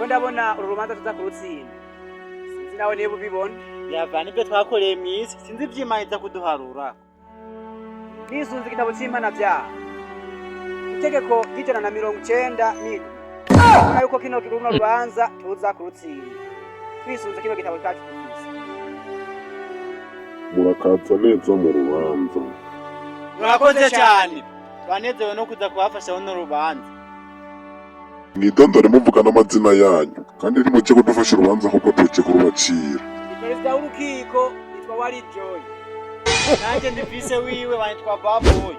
Ko ndabona uru rubanza tuza kurutsinda. Sinzi nawe niba ubibona. Yavana ibyo twakoreye mu isi, sinzi ivy'Imana iza kuduharura. Nisunze igitabo c'impanavyaha, itegeko ry'197, ubona yuko kino runo rubanza tuza kurutsinda twisunze kino gitabo cyacu dufise. Murakaza neza mu rubanza. Murakoze cyane, twanezerewe no kuza kubafasha runo rubanza. Mwidondore muvuga n'amazina yanyu, kandi ntimujye kudufasha urubanza kuko tuje kurubacira. Ni perezida w'urukiko, yitwa Wari Joy. Nanjye ndi vice wiwe, banitwa Baboy.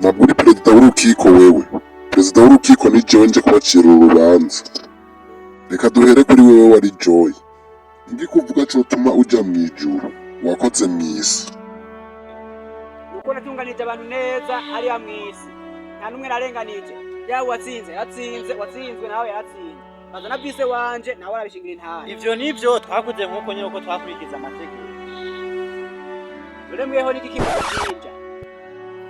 Ntabwo uri perezida w'urukiko wewe. Perezida w'urukiko ni jewe nje kubacira uru rubanza. Reka duhere kuri wewe Wari Joy. Ndi kuvuga cotuma uja mw'ijuru wakoze mw'isi? Nuko natunganije abantu neza hariya mw'isi, nta n'umwe narenganije. Yaba uwatsinze yatsinze, uwatsinzwe nawe yaratsinze, baza na vice wanje nawe arabishingira intahe. Ivyo nivyo twakoze nk'uko nyine uko twakurikiza amategeko. None mweho n'igiki mugashinja?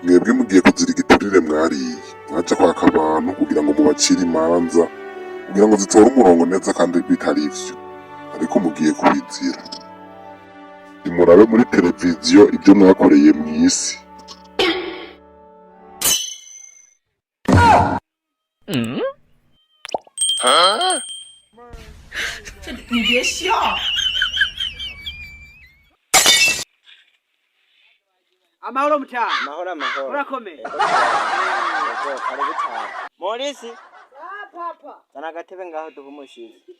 Mwebwe mugiye kuzira igiturire mwariye. Mwaja kwaka abantu kugira ngo mubacire imanza kugira ngo zitore umurongo neza, kandi bitari ivyo, ariko mugiye kubizira. Nimurabe muri televiziyo ibyo mwakoreye mw'isi. 你别笑。 Amahoro mutana. Amahoro, amahoro. Urakomeye? Yego, karibu cyane. Morisi, Papa. zana agatebe ngaho duhe umushizi.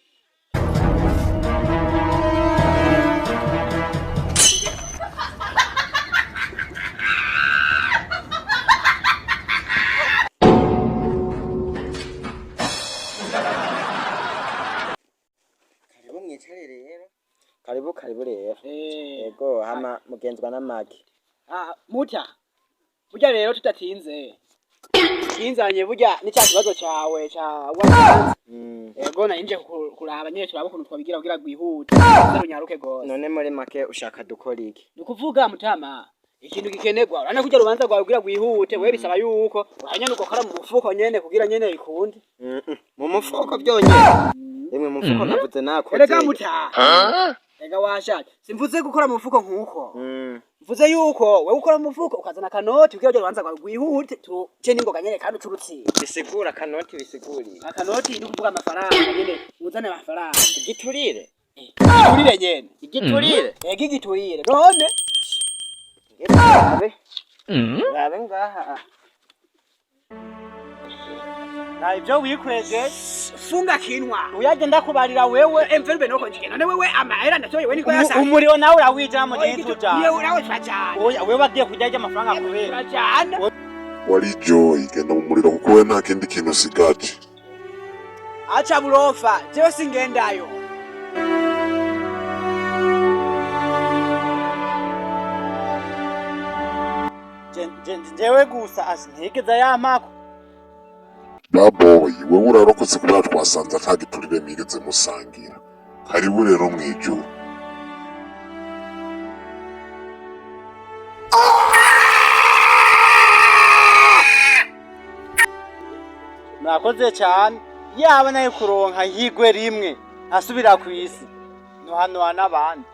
Karibu mwicare rero. Karibu, karibu rero. Yego, hama mugenzwa n'amagi. Ah, muta burya rero tudatinze kinzanye, burya ni cya kibazo cawe ca wasanze. Yego, nari nje kuraba nyene, turaba ukuntu twabigira kugira rwihute, runyaruke gose. None muri make ushaka dukora iki? Ni ukuvuga mutama, ikintu gikenerwa, urabona kurya rubanza rwawe kugira rwihute, wewe bisaba yuko uranyene ugakora mu mufuko nyene kugira nyene bikunde. Mu mufuko byonyine? Rimwe mu mufuko navuze nakoze. Erega muta, erega washaje, simvuze gukora mu mufuko nkuko. Mvuze yuko wewe ukora mu mufuko ukazana akanoti kugira urwo rubanza rwawe rwihute, tuce n'ingoga nyene kandi ucurutsinda. Bisigura akanoti, bisiguriye. Akanoti ni ukuvuga amafaranga nyene, uzane amafaranga. Igiturire. Igiturire nyene. Igiturire. Ega igiturire none. Rabe. Rabe ngaha. Nta ibyo wikweje. Funga kinwa. Uyagenda kubarira wewe. Emferbe noko njye none wewe amahera ndatoye we niko yasa. Umuriro nawe urawija mu gihe tujana. Yewe nawe turajana. Oya, wewe wagiye kurya arya amafaranga kubera. Turajana. Wari Joy, genda mu muriro kuko we nta kindi kintu usigaje. Acha burofa, jewe singendayo. Jewe gusa asi ntigeze yampako. Baboy, wewe urarokotse kubera twasanze ata giturire mwigeze musangira. Karibu rero mw'ijuru. Murakoze cyane. Yaba nayo kuronka higwe rimwe ntasubira ku isi, nohanoha n'abandi.